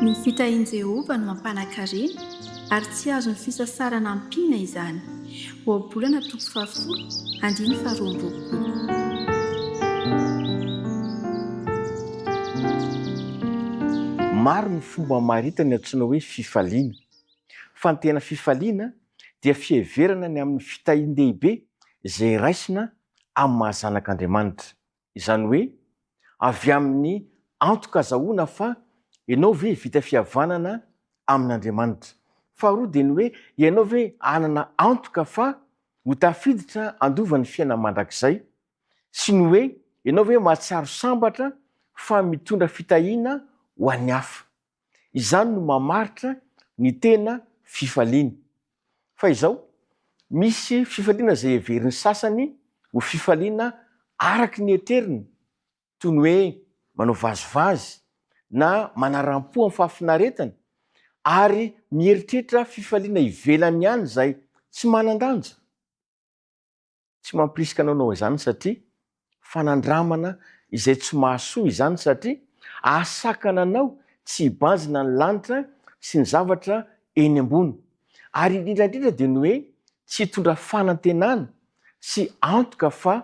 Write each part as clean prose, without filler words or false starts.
Ny fitahian'i Jehovah no mampanan-karena, ary tsy azon'ny fisasarana ampiana izany. Ohabolana toko fahafolo, andininy faharoa amby roapolo. Maro ny fomba amaritana ny antsoina hoe fifaliana. Fa ny tena fifaliana dia fiheverana ny amin'ny fitahian-dehibe izay raisina amin'ny maha zanak'Andriamanitra. Izany hoe avy amin'ny antoka azahoana fa ianao ve vita fihavanana amin'Andriamanitra. Faharoa dia ny hoe ianao ve hanana antoka fa ho tafiditra handova ny fiainana mandrakizay sy ny hoe ianao ve mahatsiaro sambatra fa mitondra fitahiana ho an'ny hafa. Izany no mamaritra ny tena fifaliana. Fa izao, misy fifaliana izay heverin'ny sasany ho fifaliana araka ny eritreriny, toy ny hoe manao vazivazy na manaram-po amin'ny fahafinaretana, ary mieritreritra fifaliana ivelany ihany izay tsy manan-danja. Tsy mampirisika anao hanao izany satria fanandramana izay tsy mahasoa izany satria ahasakana anao tsy hibanjina ny lanitra sy ny zavatra eny ambony. Ary indrindra indrindra dia ny hoe tsy hitondra fanantenana sy antoka fa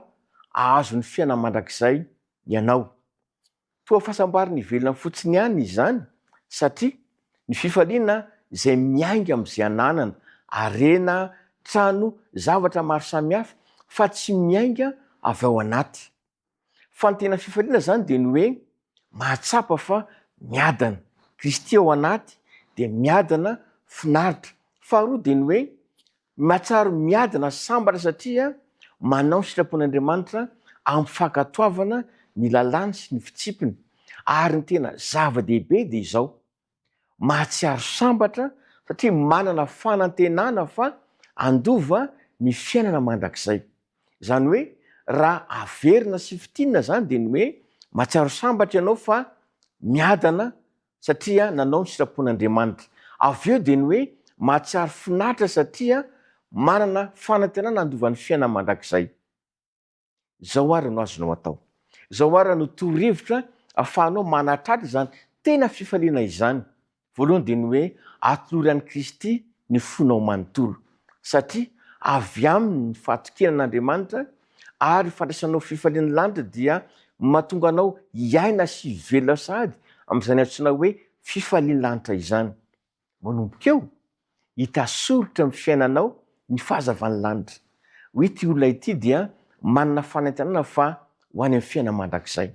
hahazo ny fiainana mandrakizay ianao. Toa fahasambarana ivelany fotsiny ihany izany satria ny fifaliana izay miainga amin'izay ananana, harena, trano, zavatra maro samihafa fa tsy miainga avy ao anaty. Fa ny tena fifaliana izany dia ny hoe mahatsapa fa miadana. Kristy ao anaty dia miadana, finaritra. Faharoa dia ny hoe Mahatsiaro miadana sy sambatra satria manao ny sitrapon'Andriamanitra amin'ny fankatoavana ny lalàny sy ny fitsipiny. Ary ny tena zava-dehibe dia izao, mahatsiaro sambatra satria manana fanantenana fa handova ny fiainana mandrakizay. Izany hoe raha averina sy fintinina izany dia ny hoe mahatsiaro sambatra ianao fa miadana satria nanao ny sitrapon'Andriamanitra. Avy eo dia ny hoe mahatsiaro finaritra satria manana fanantenana handova ny fiainana mandrakizay. Izao àry no azonao atao. Izao àry no torohevitra ahafahanao manatratra izany tena fifaliana izany. Voalohany dia ny hoe atolory an'i Kristy ny fonao manontolo, satria avy aminy ny fahatokiana an'Andriamanitra ary fandraisanao fifalian'ny lanitra dia mahatonga anao hiaina sy hivelona sahady amin'izany antsoina hoe fifalian'ny lanitra izany. Manomboka eo, hita soritra amin'ny fiainanao ny fahazavan'ny lanitra. Hoe ity olona ity dia manana fanentanana fa ho any amin'ny fiainana mandrakizay.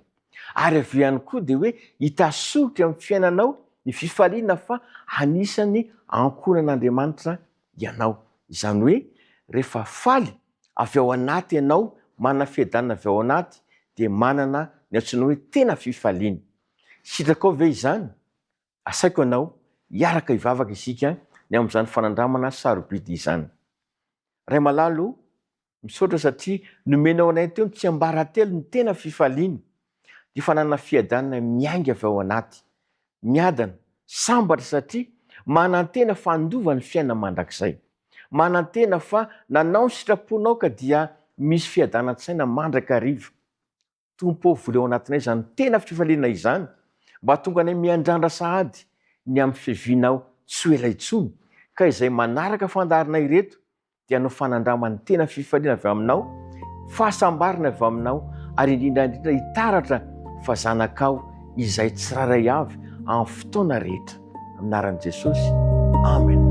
Ary avy eo ihany koa dia hoe hita soritra amin'ny fiainanao ny fifaliana fa anisan'ny ankohonan'Andriamanitra ianao. Izany hoe rehefa faly avy ao anaty ianao, manana fiadanana avy ao anaty dia manana ny antsoina hoe tena fifaliana. Sitrakao ve izany? Asaiko ianao hiaraka hivavaka isika ny amin'izany fanandramana sarobidy izany. Ray malala o, misaotra satria nomenao anay teo ny tsiambaratelo ny tena fifaliana, dia fananana fiadanana miainga avy ao anaty. Miadana, sambatra satria manantena fa handova ny fiainana mandrakizay. Manantena fa nanao ny sitraponao ka dia misy fiadanan-tsaina mandrakariva. Tompo ô voly ao anatinay izany tena fifaliana izany mba hahatonga anay miandrandra sahady ny amin'ny fiavianao tsy ho ela intsony ka izay manaraka fandaharana ireto dia hanao fanandraman'ny tena fifaliana avy aminao, fahasambarana avy aminao ary indrindra indrindra hitaratra fa zanakao izay tsirairay avy amin'ny fotoana rehetra. Amin'ny anaran'i Jesosy. Amen.